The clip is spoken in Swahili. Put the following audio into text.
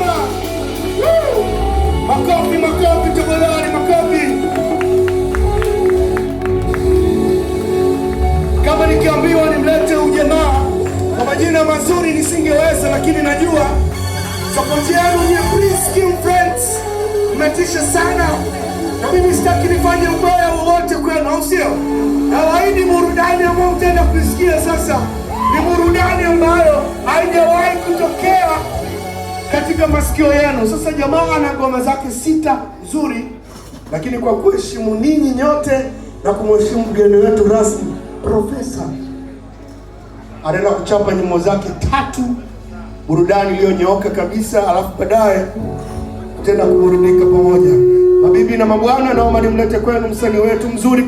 Mama. Woo! Makofi, makofi, tafadhali, makofi. Kama nikiambiwa nimlete ujamaa kwa majina mazuri nisingeweza, lakini najua support yenu nyie Prince King Friends mmetisha sana, na mimi sitaki nifanye ubaya wowote kwenu, au sio? Nawaahidi burudani ambayo mtaenda kuisikia sasa ni burudani ambayo haijawahi kutokea katika masikio yenu. Sasa jamaa ana ngoma zake 6 nzuri, lakini kwa kuheshimu ninyi nyote na kumheshimu mgeni wetu rasmi Profesa, anaenda kuchapa nyimbo zake 3, burudani iliyonyooka kabisa, alafu baadaye tutaenda kuburudika pamoja. Mabibi na mabwana, naomba nimlete kwenu msanii wetu mzuri.